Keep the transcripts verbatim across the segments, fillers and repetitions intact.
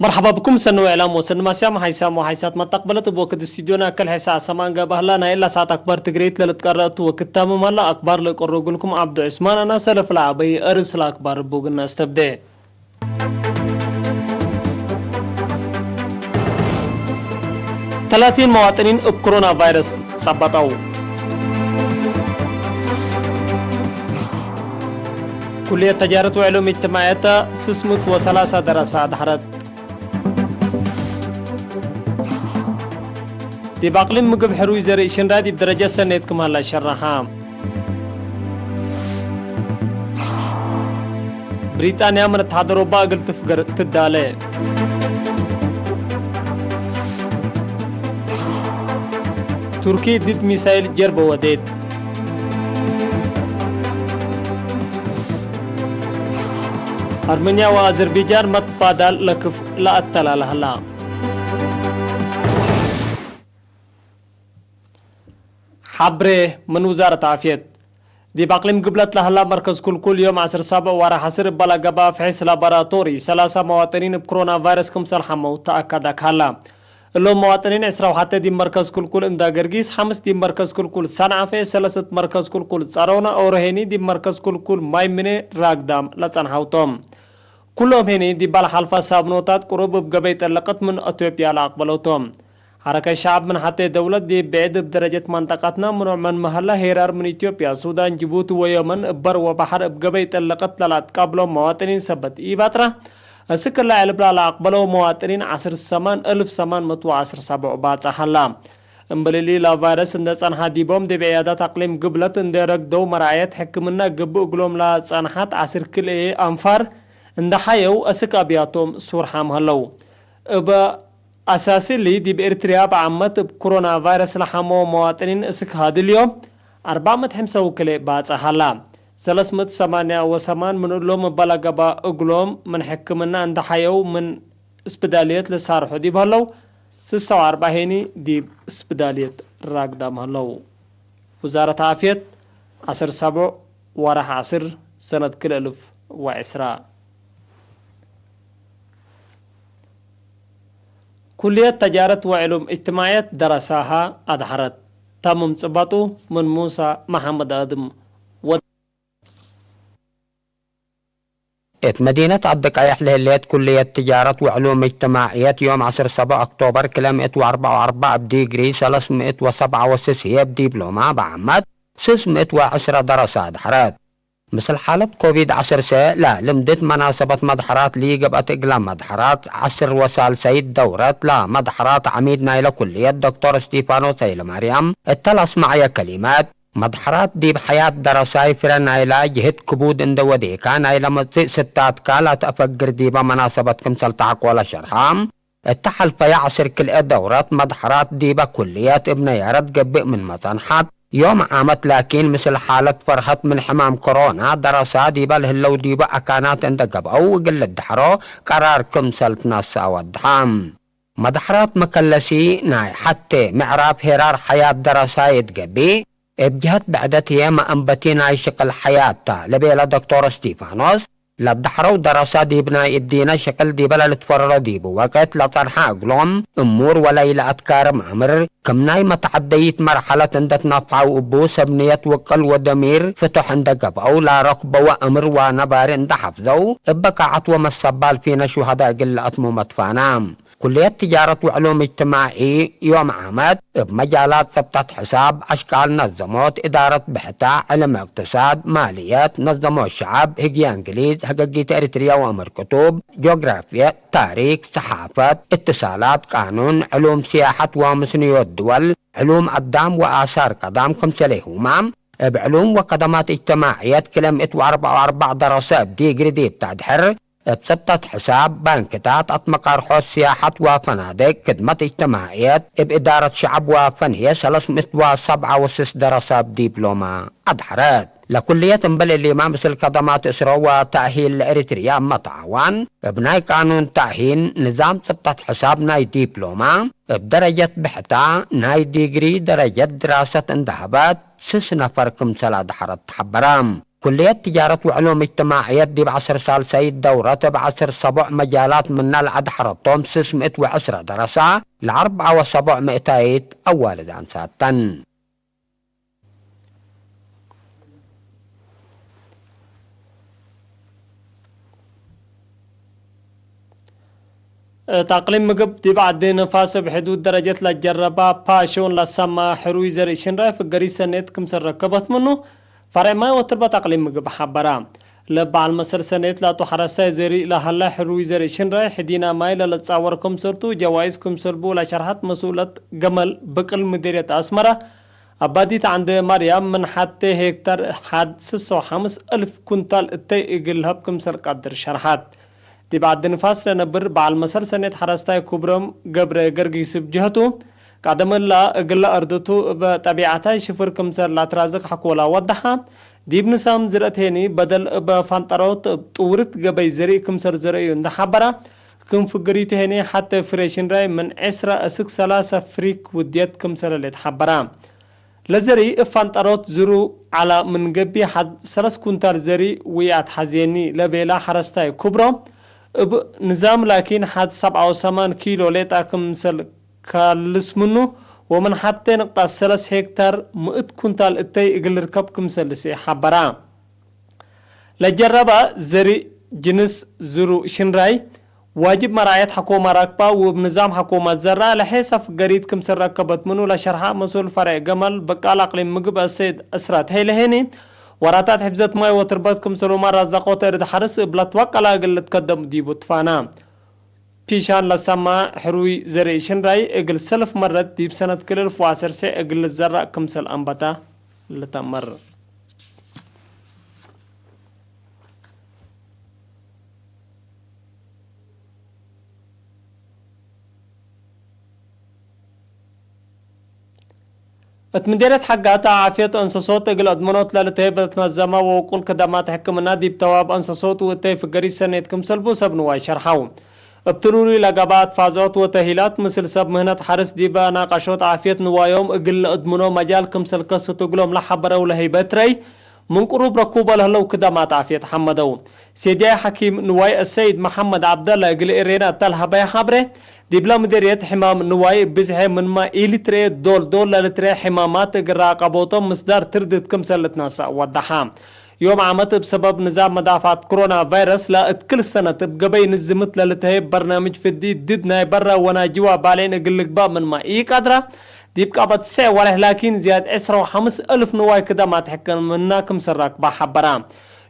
መርሐባ ብኩም ሰኒ ወዕላም ወሰኒ ማስያም ሓይሳም ወሓይሳት መተቅበለት እብ ወክድ ስቱድዮና ከል ሐይሳ አሰማን ገብአህላ ናይ እላ ሰዓት አክባር ትግሬት ለልትቀረአቱ ወክድ ታምም ሀላ። አክባር ለእቀርቡ እግልኩም ዐብዱ ዑስማን አነ። ሰለፍ ለአበይ አርእስ ለአክባር እቡ ግና አስተብዴ። ተላቲን መዋጥኒን እብ ኮሮና ቫይረስ ጸበጠው። ኩልየት ተጃረት ወዕሉም እጅትማዕየት ስስ ምእት ወሰላሳ ደረሰ አድሐረት። ዲብ አቅሊም ምግብ ሕሩይ ዘርእ ሽንራይ ዲብ ደረጀት ሰኔት ክም ሀላ ሸረሐ። ብሪጣንያ ምን እትሓደሮባ እግል ትፍገር ትዳለ። ቱርኪ ድድ ሚሳይል ጀርበ ወዴት። አርመንያ ወአዘርቤጃን መትባዳል ለክፍ ለአተላለ ሀላ። ሐብሬ ምን ውዛረት ዓፍየት። ዲብ አቅሊም ግብለት ለሀላ መርከዝ ኩልኩል ዮም ዐስር ሳብዕ ወርሕ ዐስር እበ ለገብአ ፍሒስ ላቦራቶሪ ሰላሳ መዋጥኒን እብ ኮሮና ቫይረስ ክምሰል ሐመው ተአከደ ከሀላ። እሎም መዋጥኒን ዕስራ ወሐቴ ዲብ መርከዝ ኩልኩል እንዳ ገርጊስ፣ ሐምስ ዲብ መርከዝ ኩልኩል ሰንዓፈ፣ ሰለሰት መርከዝ ኩልኩል ጸረውነ፣ ኦሮ ሄኒ ዲብ መርከዝ ኩልኩል ማይ ምኔ ራግዳም ለጸንሐው ቶም። ኩሎም ሄኒ ዲብ ለሐልፈ ሳምኖታት ቅሩብ እብ ገበይ ጠለቀት ምን አትዮጵያ ለአቅበለው ቶም። ሐረከት ሸዐብ ምን ሐቴ ደውለት ዲብ ብዕድ እብ ደረጀት መንጠቀትነ ምኑዕ መን መሀላ ሄራር ምን ኢትዮጵያ፣ ሱዳን፣ ጅቡቲ ወየመን እበር ወበሐር እብ ገበይ ጠለቀት ለለአትቃብሎም መዋጥኒን ሰበት ኢባጥረ። እስክ እለ ዕልብላ ለአቅበለው መዋጥኒን ዐስር ሰማን እልፍ ሰማን መት ወዐስር ሳብዕ ባጽሕ ሀላ። እምበል እሊ ለቫይረስ እንደ ጸንሐ ዲቦም ዲብ ዕያዳት አቅሊም ግብለት እንደ ረግደው መርዓየት ሕክምና ገብእ እግሎም ለጸንሐት ዐስር ክልኤ አንፋር እንደ ሐየው እስክ አብያቶም ሱር ሐም ሀለው። እበ አሳሲ እሊ ዲብ ኤርትርያ በዓመት እብ ኮሮና ቫይረስ ለሐመው መዋጥኒን እስክ ሀድልዮ አርባዕ ምእት ሕምሳ ወክልኤ ባጽሕ ሀላ። ሰለስ ምእት ሰማንያ ወሰማን ምን እሎም እበ ለገብአ እግሎም ምን ሕክምና እንደ ሐየው ምን እስብዳልየት ለሳርሑ ዲብ ሀለው፣ ስሳ ወአርበዕ ሄኒ ዲብ እስብዳልየት ራግዳም ሀለው። ውዛረት ዓፍየት፣ ዐስር ሳብዕ ወርሕ ዐስር ሰነት ክልኤ እልፍ ወዕስራ። ኩልየት ተጃረት ወዕሉም እጅትማዕየት ደረሳሀ አድሐረት። ተምም ጽባጡ ምን ሙሳ መሐመድ አድም ወ- እት መዲነት አዲ ቀየሕ ለህሌት ኩልየት ትጃረት ወዕሉም እጅትማዕየት፣ ዮም ዐስር ሰብዕ ኦክቶበር ክለ ምእት ወአርበዕ ወአርበዕ እብ ዲግሪ ሰለስ ምእት ወሰብዓ ወስስ ህዬ፣ እብ ዲብሎማ በዓመት ስስ ምእት ወዕስረ ደረሰ አድሐረት። ምስል ሓለት ኮቪድ ዐሰርተ፣ ለልምድት መናሰበት መድሐራት ሊገብአት እግለ መድሐራት ዐስር ወሳልሰይት ደውረት ለመድሐራት ዐሚድ ናይለ ኩልየት ዶክተር እስቲፋኖስ ሀይለማርያም እተ ለአስመዐየ ከሊመት፣ መድሐራት ዲብ ሐያት ደረሳይ ፍረ ናይላ ጅህድ ክቡድ እንደ ወዴካ፣ ናይለ መጽእ ስታትካ ለተአፈግር ዲበ መናሰበት ክምሰል ተሐቆለ ሸርሐ። እተ ሐልፈየ ዐስር ክልኤ ደውረት መድሐራት ዲበ ኩልየት እብ ነያረት ገብእ ምንመ ጸንሐት፣ ዮም ዓመት ላኪን፣ ምስል ሓለት ፈርሀት ምን ሕማም ኮሮና፣ ደረሳ ዲበ ለህለው ዲበ አካናት እንደ ገብአው እግል ልድሐሮ ቀራር ክምሰል ትነሰአ ወድሐ። መድሐራት መከለሲ ናይ ሐቴ ምዕራፍ ሄራር ሐያት ደረሳይ እት ገብእ፣ እብ ጀሀት ብዕደት ህዬ መአንበቲ ናይ ሽቅል ሐያት ተ ለቤለ ዶክተር እስቲፋኖስ፣ ለደሐረው ደረሳ ዲብ ናይ እዲነ ሽቅል ዲበ ለልትፈረሮ ዲቡ ወቅት ለጸንሐ እግሎም እሙር ወለኢለአትካርም አምር፣ ክም ናይ መተዐደይት መርሐለት እንደ ትነፍዐው እቡ፣ ሰብ ንየት ውቅል ወደሚር ፍቶሕ እንደ ገብአው፣ ላረክበወ አምር ወነባሪ እንደ ሐፍዘው፣ እበ ቃዐት ወመሰባል ፊነ ሹሀዳ እግል ለአትሙ መትፋና። ኩልየት ትጃረት ወዕሉም እጅትማዒ ዮም ዓመት እብ መጃላት ጽብጠት ሕሳብ፣ አሽቃል ነዘሞት፣ እዳረት ብሕታ፣ ዕልም እቅትሳድ፣ ማልየት፣ ነዘሞት ሸዐብ፣ ህግየ እንግሊዝ፣ ሀገጊት ኤሪትርየ ወአምር ክቱብ፣ ጆግራፍየ፣ ታሪክ፣ ሰሓፈት፣ እትሳላት፣ ቃኑን፣ ዕሉም ስያሐት ወምስንዮት ድወል፣ ዕሉም አዳም ወአሳር ቀዳም ክምሰሌሁማ፣ እብ ዕሉም ወከደማት እጅትማዕየት ክለ ምእት ወአርበዕ ወአርበዕ ደረሰ እብ ዲግሪ ዲብ ተድሕር፣ እብ ጽብጠት ሕሳብ፣ ባንክታት፣ አትመቃርሖት፣ ስያሐት ወፈናድቅ፣ ክድመት እጅትማዕየት፣ እብ እዳረት ሸዐብ ወፈን ህዬ ሰለስ ምእት ወሰብዓ ወስስ ደረሰ እብ ዲብሎማ አድሐረት። ለኩልየት እምበል እሊመ ምስል ከደማት እስሮ ወተእሂል ለኤሪትርያ መትዓዋን፣ እብ ናይ ቃኑን ተእሂን፣ ንዛም ጽብጠት ሕሳብ ናይ ዲብሎማ፣ እብ ደረጀት ብሕታ፣ ናይ ዲግሪ ደረጀት ድራሰት እንደ ሀበት፣ ስስ ነፈር ክምሰል አድሐረት ተሐበረ። ኩልየት ትጃረት ወዕሉም እጅትማዕየት ዲብ ዐስር ሳልሳይት ደውረት እብ ዐስር ሰቦዕ መጃላት ምና ለአድሐረቶም ስስ ምእት ወዕስረ ደረሳ፣ ለአርብዓ ወሰቦዕ ምእታይት አዋልድ አንሳተን። እት አቅሊም ምግብ ዲብ ዐዲ ንፋስ እብ ሕዱድ ደረጀት ለጀረባ ፓሾን ለሰማ ሕሩይ ዘርኢ ሽንራይ ፍገሪት ሰኔት ክምሰል ረከበት ምኑ፣ ፈርዕ ማይ ወትርበት አቅሊም ምግብ ሐበራ። ለበዓል መሰል ሰኔት ላቱ ሐረስታይ ዘርኢ ለሀለ ሕሩይ ዘርኢ ሽንራይ፣ ሕዲና ማይ ለለትጻወር ክምሰልቱ ጀዋይዝ ክምሰል ቡ ለሸርሐት መስኡለት ገመል ብቅል ምዴርየት አስመረ፣ አባዲት ዐንደ ማርያም ምን ሐቴ ሄክታር ሐድ ስሰ ወሐምስ እልፍ ኩንታል እተይ እግል ለሀብ ክምሰል ቀድር ሸርሐት። ዲብ ዐዲ ንፋስ ለነብር በዐል መሰል ሰኔት ሐረስታይ ኩብሮም ገብረ ገርጊስ እብ ጀህቱ፣ ቀደም እላ እግለ አርድቱ እብ ጠቢዐታይ ሽፍር ክምሰል ለአትራዝቅ ሐቆላ ወደሐ። ዲብ ንዛም ዝርአት ሄኒ በደል እብ ፈንጠሮት እብ ጥውርት ገበይ ዘሪእ ክምሰል ዘረአዩ እንደ ሐበራ፣ ክም ፍግሪቱ ሄኒ ሐቴ ፍሬ ሽንራይ ምን ዕስረ እስክ ሰላሰ ፍሪክ ውድየት ክምሰለ ሌት ሐበራ። ለዘሪ እብ ፈንጠሮት ዝሩ ዐላ ምን ገብእ ሐድ ሰለስ ኩንታል ዘሪ ውያት ሐዜኒ ለቤላ ሐረስታይ ኩብሮ፣ እብ ንዛም ላኪን ሐድ ሰብዓ ወሰማን ኪሎ ሌጣ ክምሰል ካልስ ምኑ፣ ወምን ሐቴ ንቅጣት ሰለስ ሄክታር ምእት ኩንታል እተይ እግል ልርከብ ክምሰል ልሴ ሐበራ። ለጀረበ ዘሪ ጅንስ ዝሩ ሽንራይ፣ ዋጅብ መራየት ሐኮመ ረክባ ወእብ ንዛም ሐኮመ ዘራ ለሔሰ ፍገሪት ክምሰል ረከበት ምኑ ለሸርሐ መስኡል ፈርዕ ገመል በቃል አቅሊም ምግብ አሰይድ እስራት ሄለ ሄኒ፣ ወራታት ሕፍዘት ማይ ወትርበት ክምሰሉመ ራዛቆት እርድ ሐርስ እብ ለትወቀላ እግል ልትከደም ዲቡ ትፋና። ፒሻን ለሰማ ሕሩይ ዘርኢ ሽንራይ እግል ሰልፍ መረት ዲብ ሰነት ክል እልፍ ወዐሰርሰ እግል ልዘራእ ክምሰል አንበታ ልተመር። እት ምዴርየት ሐጋት ዓፍየት እንሰሶት እግል አድመኖት ለልትሀይ በትነዘመ ወውቁል ክደማት ሕክምና ዲብ ተዋብ እንሰሶት ወእተይ ፍገሪት ሰኔት ክምሰል ቡ ሰብ ንዋይ ሸርሐው። እብ ትሉሉይ ለገብአት ፋዞት ወተሂላት ምስል ሰብ ምህነት ሐርስ ዲበ ናቀሾት ዓፍየት ንዋዮም እግል ለአድምኖ መጃል ክምሰል ከስቱ እግሎም ለሐበረው ለህይበት ረይ፣ ምን ቅሩብ ረኩቦ ለህለው ክደማት ዓፍየት ሐመደው። ሴድያይ ሐኪም ንዋይ አሰይድ መሐመድ ዐብደላ እግል ኤሬና እተ ለሀበየ ሐብሬ፣ ዲብለ ምዴርየት ሕማም ንዋይ እብ ብዝሐ ምንመ ኢልትርኤ ዶል ዶል ለልትርኤ ሕማማት እግል ራቀቦቶም ምስዳር ትርድት ክምሰል ልትነሰእ ወደሐ። ዮም ዓመት እብ ሰበብ ንዛም መዳፋት ኮሮና ቫይረስ ለእት ክል ሰነት እብ ገበይ ንዝምት ለልትሀየብ በርናምጅ ፍዲ ድድ ናይ በረ ወናይ ጅዋ ባሌን እግል ልግበእ ምንመ ኢቀድረ፣ ዲብ ቀበት ሰዕ ወሬሕ ላኪን ዝያድ ዕስራ ወሐምስ እልፍ ንዋይ ክደማት ሕክምና ክምሰል ረክበ ሐበረ።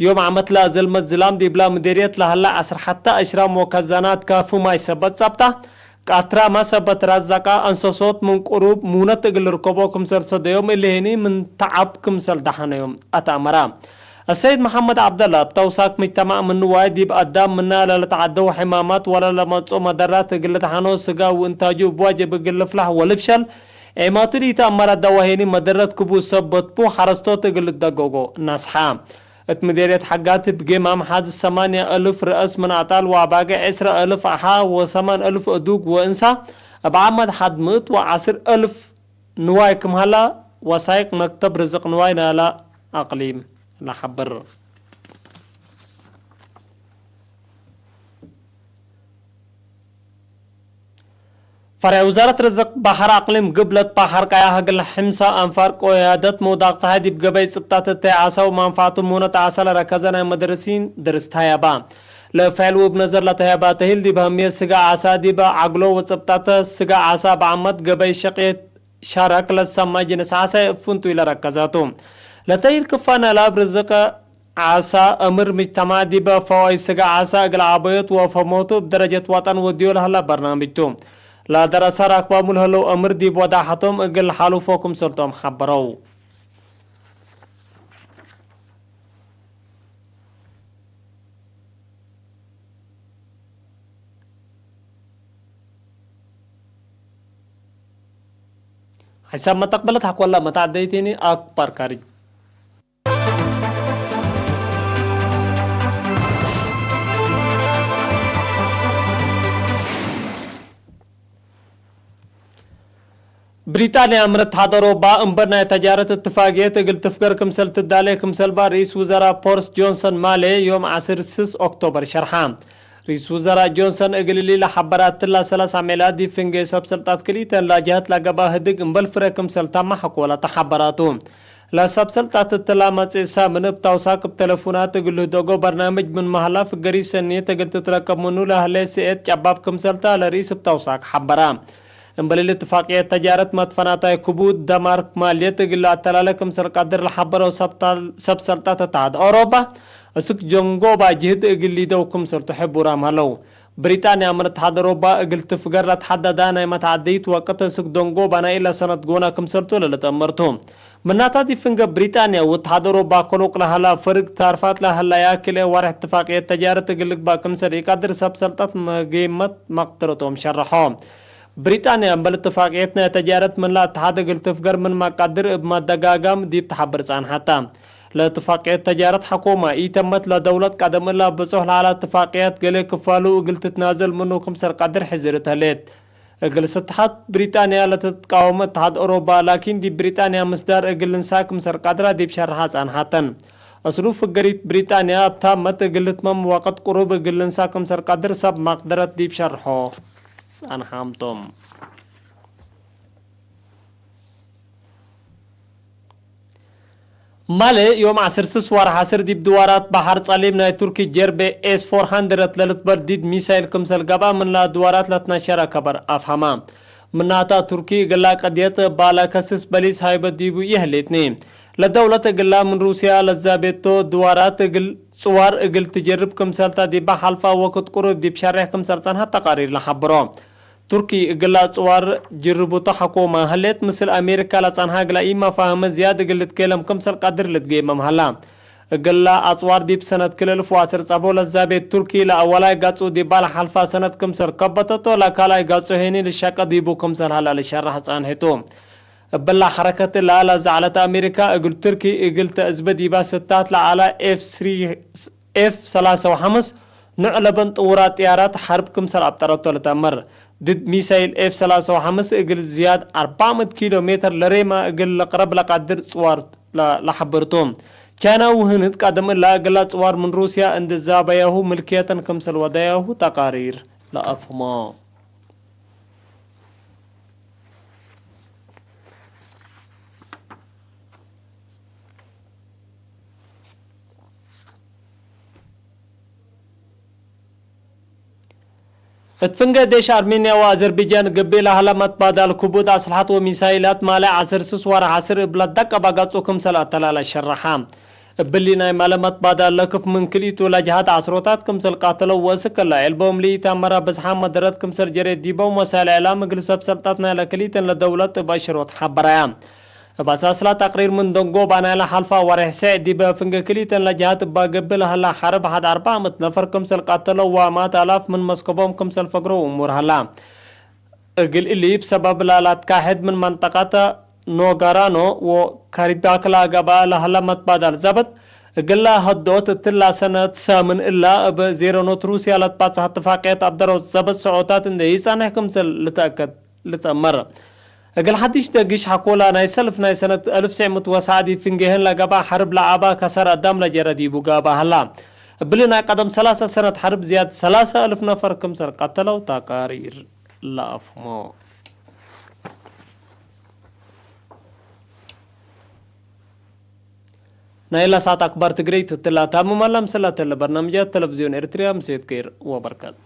ዮም ዓመት ለዘልመት ዝላም ዲብላ ምዴርየት ለሀላ ዐስር ሐተ አሽራም ወከዛናት ካፊ ማይ ሰበት ጸብጠ፣ ቃትራመ ሰበት ራዘቀ፣ እንሰሶት ምን ቅሩብ ሙነት እግል ልርከቦ ክምሰል ሰደዮም እሊ ህኒ ምን ተዐብ ክምሰል ደሐነዮም አትአመረ። አሰይድ መሐመድ ዐብደላ እብ ተውሳክ ምጅተማዕ ምን ንዋይ ዲብ አዳም ምነ ለልትዓደው ሕማማት ወለለመጽኦ መደራት እግል ልትሐኖ ስጋ ወእንታጁ እብ ዋጅብ እግል ልፍላሕ ወልብሸል ዔማቱ ለኢተአመረ ደዋሄኒ መደረት ክቡድ ሰበት ቡ ሐረስቶት እግል ልደገጎ ነስሐ። እት ምዴርየት ሐጋት እብ ጌማም ሐድ ሰማንያ እልፍ ረአስ ምን አጣል ወአባጌዕ ዕስረ እልፍ አሓ ወሰማን እልፍ እዱግ ወእንሳ እብ ዓመት ሐድ ምእት ወዐስር እልፍ ንዋይ ክም ሀላ ወሳይቅ መክተብ ርዝቅ ንዋይ ናላ አቅሊም ለሐብር። ፈርዕ ውዛረት ርዝቅ በሐር አቅሊም ግብለት በሐር ቀያህ እግል ሕምሳ አንፋር ቆያደት መውዳቅ ጸሓይ ዲብ ገበይ ጽብጣት እተይ ዓሳ ወማንፈዓቱ ሙነት ዓሳ ለረከዘ ናይ መደርሲን ድርስ ተህያባ። ለፍዕል ውብ ነዘር ለተህያባ ተሂል ዲብ ህምየት ስጋ ዓሳ ዲብ ዐግሎ ወጽብጣት ስጋ ዓሳ በዓመት ገበይ ሸቅየት ሸረክ ለትሰመ ጅንስ ዓሳይ እብ ፍንቱይ ለረከዘቱ። ለተሂል ክፋነ ለእብ ርዝቅ ዓሳ እምር ምጅተማዕ ዲበ ፈዋይድ ስጋ ዓሳ እግል ዐበዮት ወፈሞቱ እብ ደረጀት ወጠን ወድዮ ለሀላ በርናምጅ ቱ። ለደረሰ ራክባሙ ለህለው እምር ዲብ ወዳሐቶም እግል ሐሉፎ ክምሰልቶም ሐበረው። ሐሳብ መተቅበለት ሐቆላ መታዕደይቴኒ አክባር ካርጅ። ብሪጣንያ ምርት ሐድ ኦሮባ እምበር ናይ ተጃረት እትፋቅየት እግል ትፍገር ክምሰል ትዳሌ ክምሰልባ ርኢስ ውዘራ ቦርስ ጆንሰን ማሌ ዮም ዐስር ስስ ኦክቶበር ሸርሐ። ርኢስ ውዘራ ጆንሰን እግል እሊ ለሐበራትላ ሰላሳ ሜላ ዲብ ፍንጌ ሰብ ሰልጣት ክልኢተን ላጅሀት ለገብአ ህድግ እምበል ፍረ ክምሰል ታማ ሐኮላ ተሐበራቱ። ለሰብ ሰልጣት እትላ መጽእ ሳምን እብ ታውሳክ እብ ተለፉናት እግል ልህደጎ በርናምጅ ምን መሀላ ፍገሪ ሰኔት እግል ትትረከብ ምኑ ለህሌ ስኤት ጨባብ ክምሰልታ ለርኢስ እብ ታውሳክ ሐበራ። እምበል እሊ እትፋቅየት ተጃረት መትፈናታይ ክቡድ ደማርክ ማልየት እግል ለአተላለ ክምሰል ቀድር ለሐበረው ሰብ ሰልጣት እትሓድ ኦሮባ፣ እስክ ጀንጎባ ጅህድ እግል ሊደው ክምሰልቱ ሕቡራም ሀለው። ብሪጣንያ ምን እትሓድ ኦሮባ እግል ትፍገር ለትሐደዳ ናይ መትዓደይት ወቅት እስክ ደንጎባ ናይ ኢለ ሰነት ጎና ክምሰልቱ ለልትአመርቱ። ምናታ ዲብ ፍንገ ብሪጣንያ ወእትሓድ ኦሮባ ከሎቅ ለሀላ ፈርግ ታርፋት ለሀላያ ክልኤ ዋርሕ እትፋቅየት ተጃረት እግል ልግባእ ክምሰል ኢቀድር ሰብ ሰልጣት መጌመት መቅደረቶም ሸረሖ። ብሪጣንያ እምበል እትፋቅየት ናይ ተጃረት ምን ለአትሓድ እግል ትፍገር ምን መቃድር እብ መደጋጋም ዲብ ተሐብር ጸንሐተ። ለእትፋቅየት ተጃረት ሐኮመ ኢተመት ለደውለት ቀደም እላ ብጾሕ ለዐለ እትፋቅያት ገሌ ክፋሉ እግል ትትናዘል ምኑ ክምሰል ቀድር ሕዝርት ህሌት። እግል ስትሓት ብሪጣንያ ለትትቃወመ እትሓድ ኦሮባ ላኪን ዲብ ብሪጣንያ ምስዳር እግል ልንሳ ክምሰል ቀድራ ዲብ ሸርሐ ጸንሐተን። እስሉ ፍገሪት ብሪጣንያ እብ ታመት እግል ልትመም ወቅት ቅሩብ እግል ልንሳ ክምሰል ቀድር ሰብ መቅደረት ዲብ ሸርሖ ጸንሓምቶም። ማሌ ዮም ዐስር ስስ ዋርሕ ዐስር ዲብ ድዋራት በሐር ጸሊም ናይ ቱርኪ ጀርቤ ኤስ ፎር ሀንድረድ ለልትበል ዲድ ሚሳይል ክምሰል ገብአ ምን ለድዋራት ለትነሸረ ከበር አፍሀመ። ምናተ ቱርኪ እግላ ቅድየት እባለ ከስስ በሊስ ሃይበት ዲቡ ኢህሌትኒ። ለደውለት እግላ ምን ሩስያ ለዛቤቶ ድዋራት እግል ጽዋር እግል ትጀርብ ክምሰልታ ዲባ ሐልፋ ወክድ ቅሩብ ዲብ ሸሬሕ ክምሰል ጸንሐት ተቃሪር ለሐብሮ። ቱርኪ እግላ ጽዋር ጅርቡተ ሐኮመ ሀሌት፣ ምስል አሜሪካ ለጸንሐ እግላ ኢመፋህመ ዝያድ እግል ልትኬለም ክምሰል ቀድር ልትጌመም ሀላ። እግላ አጽዋር ዲብ ሰነት ክል እልፍ ወዐስር ጸብሖ ለዛቤት ቱርኪ ለአወላይ ገጹ ዲባ ለሐልፋ ሰነት ክምሰል ከበተቶ፣ ለካልኣይ ገጹ ሄኒ ልሸቀ ዲቡ ክምሰል ሀላ ልሸረሕ ጸንሕቱ። እብላ ሐረከት እላ ለዘዐለት አሜሪካ እግል ቱርኪ እግል ተእዝበ ዲባ ስታት ለዐለ ኤፍ ኤፍ ሰላሳ ወሐምስ ኑዕ ለበን ጥውራት ጥያራት ሐርብ ክምሰል አብጠረቶ ልትአመር። ድድ ሚሳይል ኤፍ ሰላሳ ወሐምስ እግል ዝያድ አርባዕ ምእት ኪሎ ሜትር ለሬማ እግል ልቅረብ ለቀድር ጽዋር ለ-፣ ለሐብርቱ። ቻይና ወህንድ ቀደም እላ እግላ ጽዋር ምን ሩስያ እንዴ ዛበያሁ ምልክየተን ክምሰል ወደያሁ ተቃሪር ለአፍህሞ። እት ፍንጌ ዴሽ አርሜንያ ወአዘርቤጃን ግብእ ለሀለ መትባዳል ክቡድ አስልሐት ወሚሳይላት ማለ ዐስር ስስ ወርሕ ዐስር እብ ለደቀበ ገጹ ክምሰል አተላለ ሸረሐ። እብሊ ናይ ማለ መትባዳል ለክፍ ምን ክልኢቱ ለጀሀት ዐስሮታት ክምሰል ቃተለው ወእስክ እለ ዕልቦም ለኢተአመረ ብዝሓም መደረት ክምሰል ጀሬት ዲቦም ወሳይል እዕላም እግል ሰብ ሰልጣት ናይለ ክልኢተን ለደውለት እብ አሽሮት ሐበረያ። እብ አሳስላ ተቅሪር ምን ደንጎባ ናይለ ሐልፋ ወሬሕ ሰዕ ዲበ ፍንጌ ክልኢተን ለጀሀት እባ ገብእ ለሀላ ሐርብ ሐድ አርበዕ ምእት ነፈር ክምሰል ቀተለው ወአማት አላፍ ምን መስከቦም ክምሰል ፈግረው እሙር ሀላ። እግል እሊ እብ ሰበብ ለላትካሕድ ምን መንጠቀት ኖጋራኖ ወካሪባክ ለአገብአ ለሀለ መትባዳል ዘብጥ፣ እግላ ሀዶት እትላ ሰነት ሳምን እላ እብ ዜረኖት ሩስያ ለትባጽሐ እትፋቅየት አብደረው ዘብጥ ሰዖታት እንዴ ኢጸንሕ ክምሰል ልትአከድ ልትአመር። እግል ሐዲሽ ደጊሽ ሐኮላ ናይ ሰልፍ ናይ ሰነት አልፍ ትሰዕ ምእት ወሰዓ ዲብ ፍንጌህን ለገብአ ሐርብ ለዐባ ከሰር አዳም ለጀረ ዲቡ ጋባ ሀላ። እብሊ ናይ ቀደም ሰላሰ ሰነት ሐርብ ዝያድ ሰላሰ አልፍ ነፈር ክምሰል ቀተለው ተቃሪር ለአፍሞ። ናይላ ሰዓት አክባር ትግሬ ትትላ ታምም አላ። ምሰላተ ለበርናምጃት ተለቪዝዮን ኤርትርያ ምሴት ኬር ወበርከት።